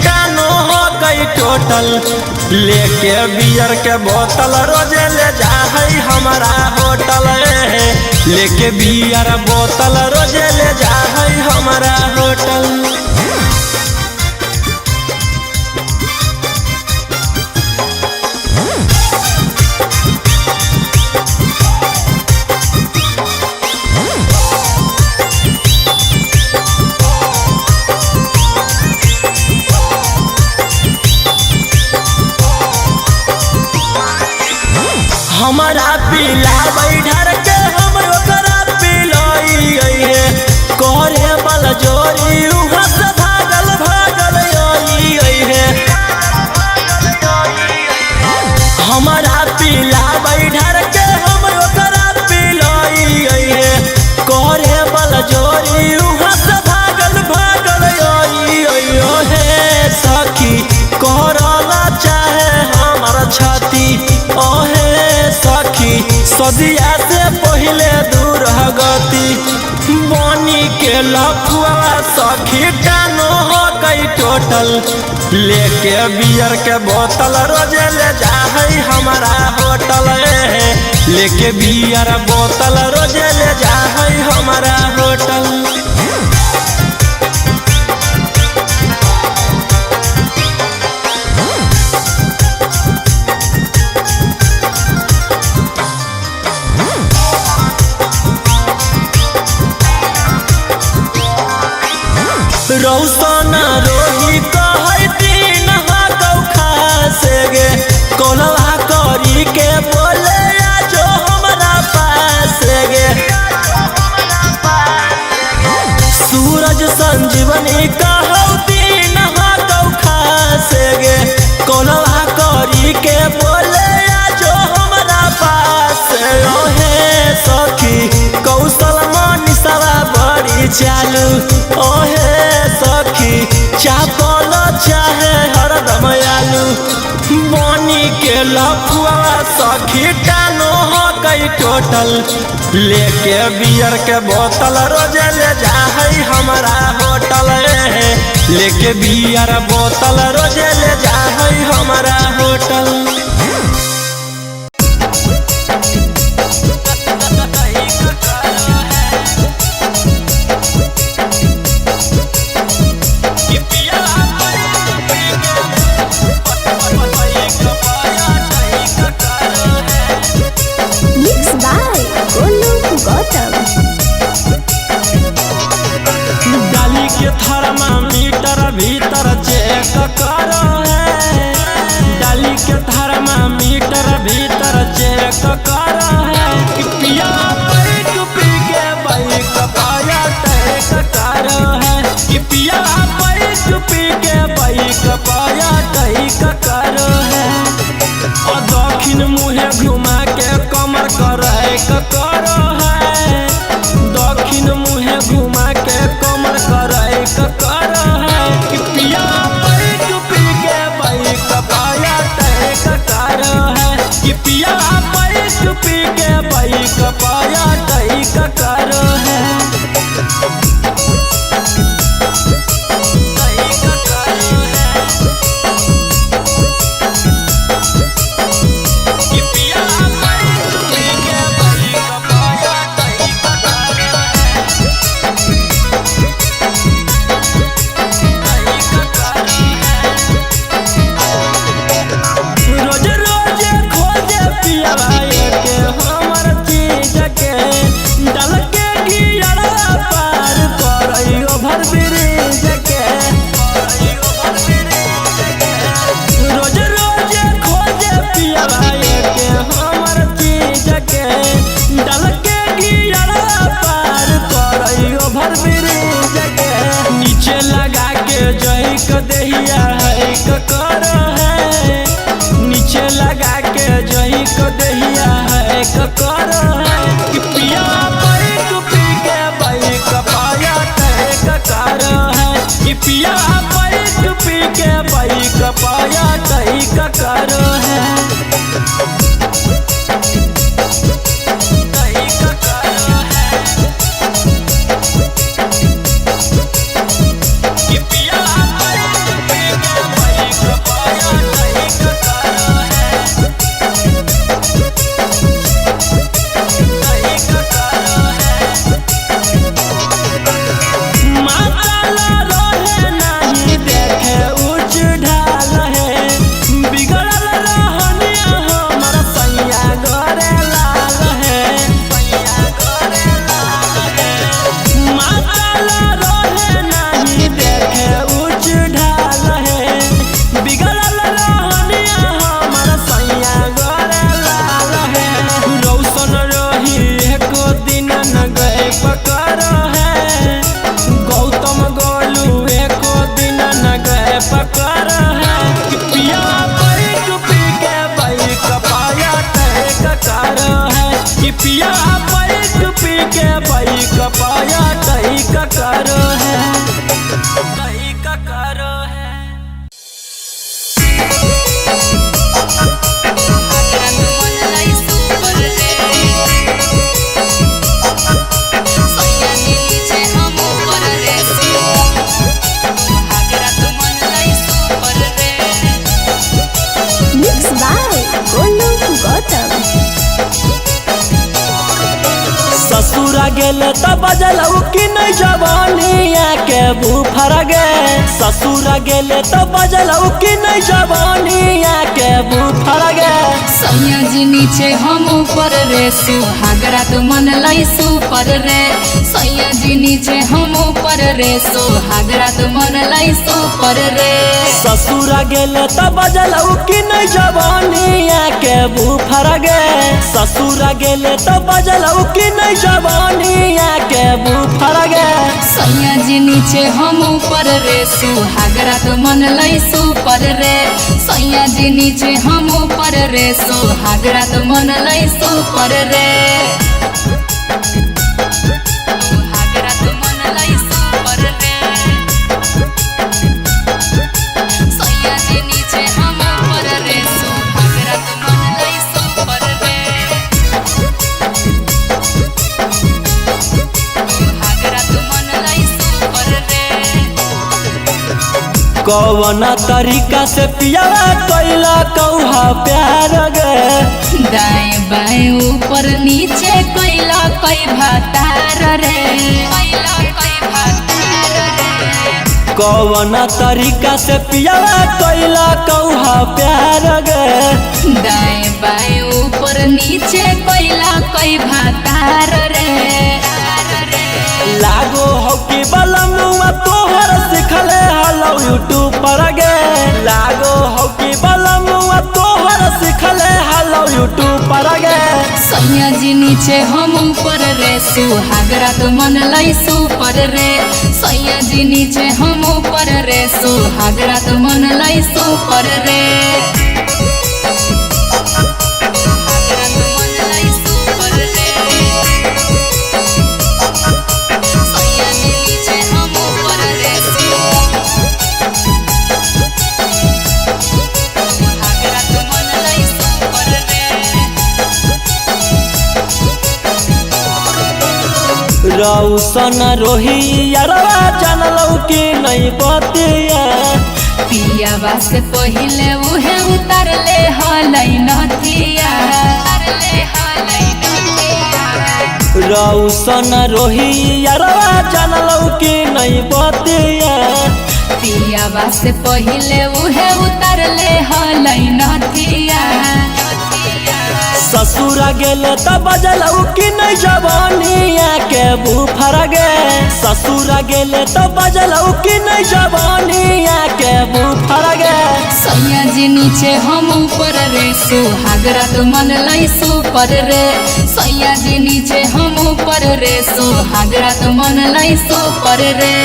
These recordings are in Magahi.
टानो हो गई टोटल। लेके बियर के बोतल रोजे ले जा है हमारा होटल। लेके बियर बोतल रोजे ले जा है हमारा होटल। हमारा पीला बैठर के हम ओकरा पिलाई है, करे बल जोरी उहाँ से भागल भागल आई है। हमारा पीला बैठर के हम ओकरा पिलाई है, करे बल जोरी उहाँ से भागल भागल आई है। सखी करला चाहे हमारा छाती ओहे सखी, सदिया से पहले दूर गति। बनी के लफुआ सखी टानो हो गई टोटल। लेके बियर के बोतल रोजे ले जा है हमारा होटल। लेके बियर बोतल रोजे ले जा है हमारा होटल। रौशन रोही कहै दिन खासे गे, कोलवा करी के बोले जो हमारा पास गे। सूरज संजीवनी कहौ दिन खासे गे, कोलवा करी के बोले जो हमारा पास। ओहे सखी कौशल मनीषा बड़ी चालू, ओहे सखी चापल चाहे हरदम आलू। बनी के लफुआ सखी टानो हो गई टोटल। लेके बियर के बोतल रोजे ले जा है हमारा होटल। लेके बियर बोतल रोजे ले जा है हमारा hotel. Mixed by Golu Gautam. डाली के थर्मामीटर भीतर चेक करो है, डाली के थर्मामीटर भीतर चेक करो है। कि पिया बैक पी के बैक पाया टैक करो है, कि पिया बैक पी के बैक पाया टैक करो है। और दक्षिण मुहे घुमा के कमर करे करो है, दक्षिण मुहे घुमा के कमर करे करो है। कि पिया बैक पी के बैक पाया टैक करो है, कि पिया बैक पी के बैक पाया टैक करो है। रोज रोज खोजे पियावा के हमर चीज के, डाल के गियरवा पार करई ओभर ब्रिज के। रोज रोज खोजे पियावा के हमर चीज के, डाल के गियरवा पार करई ओभर ब्रिज के। नीचे लगा के जई क देहिया है क कर है, नीचे लगा के जही को दहिया है कर है। कि पिया बैक पी के बैक पाया टैक कर है, कि पिया बैक पी के बैक पाया टैक कर है। कि पिया बैक पी गेले त बजलौ कि नहीं जवानिया के बुफर गे। ससुर गेले त बजलौ कि नहीं जवानिया के बुफर गे। सैया जी नीचे हम ऊपर रे सुहागरा तो मन लाई सुपर रे। सैया जी नीचे हम ऊपर रे सुहागरा तो मन लाई सुपर रे। ससुर गेले त बजलौ कि नहीं जवानिया के बुफर गे। ससुर गेले त बजलौ कि नहीं जवानिया के बुफर गे। सैया जी नीचे हम ऊपर रे सुहागरा तो मन लाई सुपर रे। सैया जी नीचे हम ऊपर रे सुहागरा तो मन लाई सुपर रे। सुहागरा तो मन लाई सुपर रे। सैया जी नीचे हम ऊपर रे सुहागरा तो मन लाई सुपर रे। सुहागरा तो मन लाई सुपर रे। कौन तरीका से पियावा कैला कौहा प्यार गे। दाएं बाएं ऊपर नीचे कैला कई भातार रे। कैला कई भातार रे। कौन तरीका से पियावा कैला कौहा प्यार गे। दाएं बाएं ऊपर नीचे कैला कई भातार रे। लागो हो कि बलमुआ तोहर सिखले हलो यूट्यूब पर गे। लागो हो कि बलमुआ तोहर सिखले हलो यूट्यूब पर गे। सैया जी नीचे हम ऊपर रे सुहागरा तो मन लाई सुपर रे। सैया जी नीचे हम ऊपर रे सुहागरा तो मन लाई सुपर रे। सुहागरा तो मन लाई सुपर रे। सैया जी नीचे हम ऊपर रे सुहागरा तो मन लाई सुपर रे। रौसन रोही यारवा जानलौ कि नहीं बतिया। पियावा से पहिले उहे उतारले हलै नथिया। उतारले हलै नथिया। रौसन रोही यारवा जानलौ कि नहीं बतिया। पियावा से पहिले उहे उतारले हलै नथिया। ससुर गेले त बजलौ कि नहीं जवानिया के बुफर गे। ससुर गेले त बजलौ कि नहीं जवानिया के बुफर गे। सैया जी नीचे हम ऊपर रे सुहागरा तो मन लाई सुपर रे। सैया जी नीचे हम ऊपर रे सुहागरा तो मन लाई सुपर रे।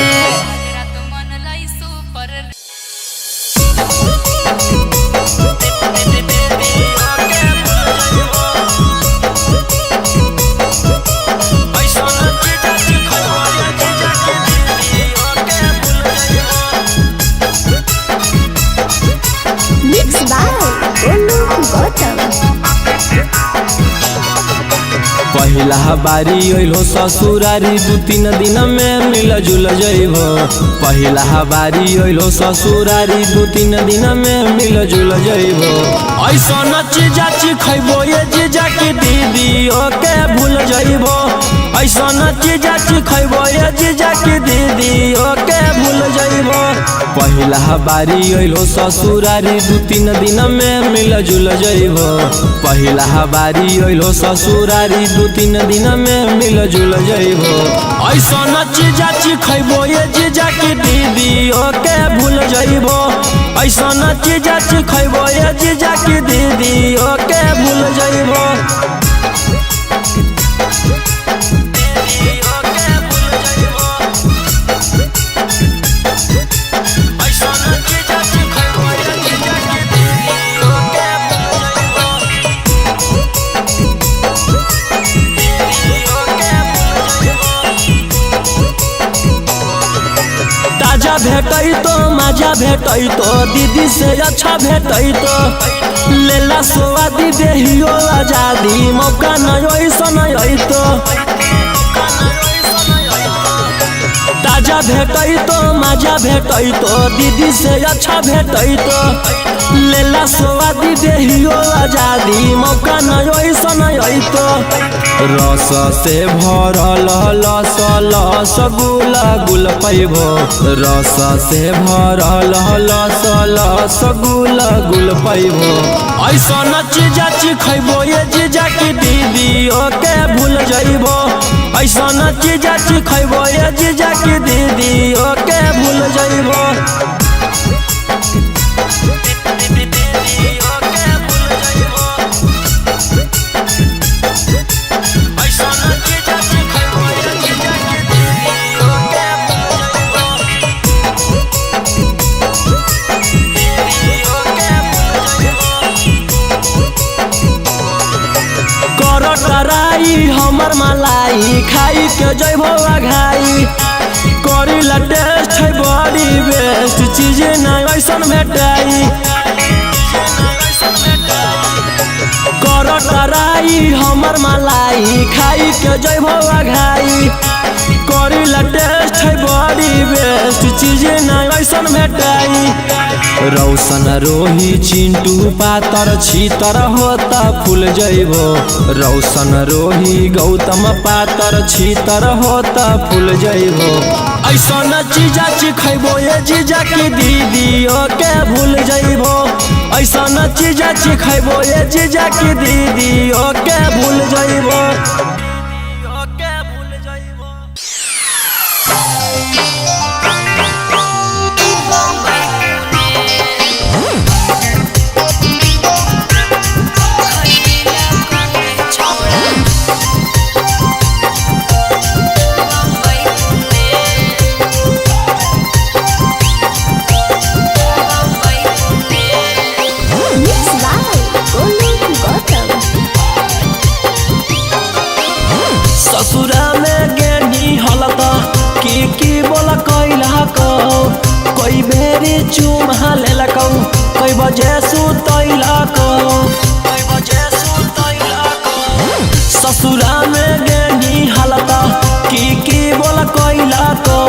Mix by Golu Gautam. पहिला बारी अइलो ससुरारी दू तीन दिन में मिल जुल जइबो। पहिला बारी अइलो ससुरारी दू तीन दिन में मिल जुल जइबो। ऐसन चीजा खइबो ये जीजा की दीदी ओके भूल जइबो। ऐसन चीजा खइबो ये जीजा की दीदी ओके भूल जइबो। पहिला बारी अइलो ससुरारी दू तीन दिन में मिल जुल जइबो। पहिला बारी अइलो ससुरारी दू तीन दिन में मिल जुल जइबो। ऐसन चीजा खइबो ये जीजा की दीदी ओके भूल जइबो। ऐसन चीजा खइबो ये जीजा की दीदी ओके भूल जइबो। ताजा भेटै तो मजा भेटै तो दीदी से अच्छा भेटै तो। लेला सोआदी देहियो आजादी मौका न ऐसन अइतो। राजा भेटैतो माजा भेटैतो दीदी से अच्छा भेटैतो लेला सोवादी देहियो आजादी मौका न ऐसन अइतो। रस से भरल लस लस गुल गुल पैबो रस से भरल लस लस गुल गुल पैबो। ऐसन चीजा चिखैबो ये जीजा की दीदी ओके भूल जइबो। ऐसन चीजा चिखैबो ये जीजा की दीदी ओके भूल जइबो। कराई हमर मलाई खाई के जइबो अघाई करीला टेस्ट है बड़ी बेस्ट चीज ना ऐसन भेटाई। कर कराई हमर मलाई खाई के जइबो अघाई करीला टेस्ट है बड़ी बेस्ट चीज ना ऐसन भेटाई। रौशन रोही चिंटू पातर छीतर होता फूल जइबो। रौशन रोही गौतम पातर छीतर होता फूल जइबो। ऐसन चीजा चिखैबो ये जीजा की दीदी ओके भूल जइबो। ऐसन चीजा चिखैबो ये जीजा की दीदी ओके भूल जइबो। Mix by Golu Gautam. ससुरा में गेनी हलता की की बोल कैला कौ कई बेरी चुमा लेलकौ कई बजे सुतैला कौ कई बजे सुतैला कौ। ससुरा में गेनी हलता की की बोल कैला कौ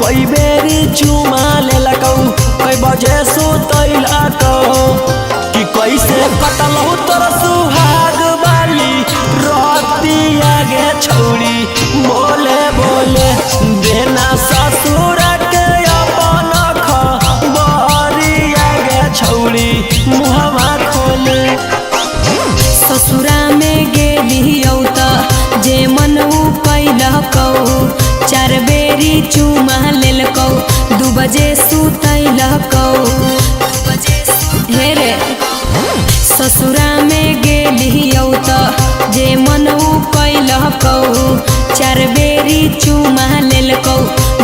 कई बेरी चुमा लेलकौ कई बजे सुतैला कौ। कि कैसे कटलहु तोर सुहाग बाली रतिया गे छौरी बोले बोले देना ससुर के अपन खबरिया गे छौरी मुहवा खोले। ससुरा में गेलियौ त जे मन उ कैलकौ चार बेरी चुमा लेलकौ 2 बजे सुतैलकौ। हे रे ससुरा में गेलियौ त जे मन उ कैलकौ चार बेरी चुमा लेलकौ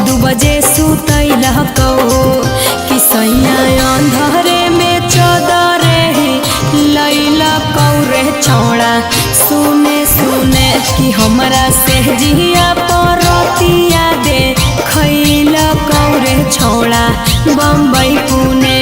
2 बजे सुतैलकौ। कि सैया अंधरे में चदरे ही लैलकौ रे छौड़ा सुने सुने कि हमरा से जिया परतिया दे खैलकौ रे छौड़ा बम्बई पुणे।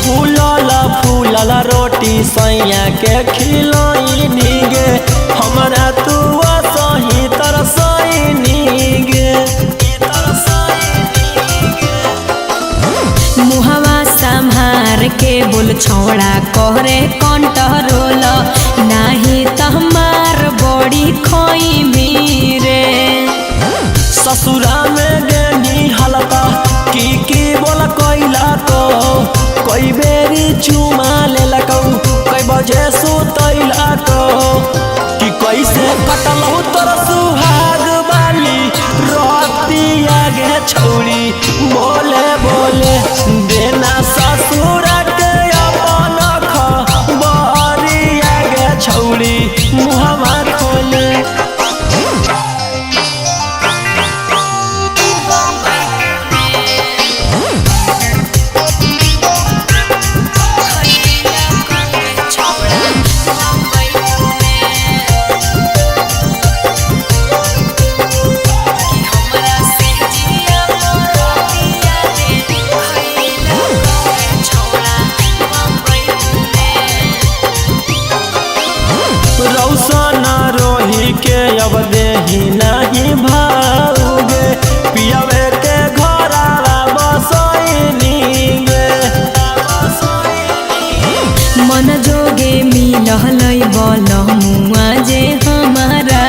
फूलल फूलल रोटी सैया के खिलैनी गे हमरा तू सही तरसैनी गे। मुहवा संहार के बोल छौड़ा करे कंट्रोल नाही तहमार बड़ी खोई रे। ससुरा में गेनी हलता की की बोल कैला को कई बेरी चुमा लेलकौ कई बजे सुतैला को। कि कैसे कटलहु तोर सुहाग बाली रतिया गे छौरी बोले बोले देना ससुर के अपन खबरिया गे छौरी मुहवा खोले। अब देही नहीं भाऊगे, पियवे के घरावा बसैनी गे। मन जोगे मिलहलै बलमुआ जे हमारा,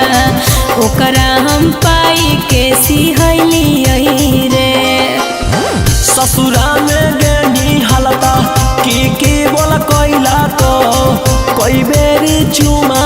ओकरा हम पाई के सिहलियै रे। ससुरा में गेनी हलता की बोल कोइला तो कोई बेरी चुमा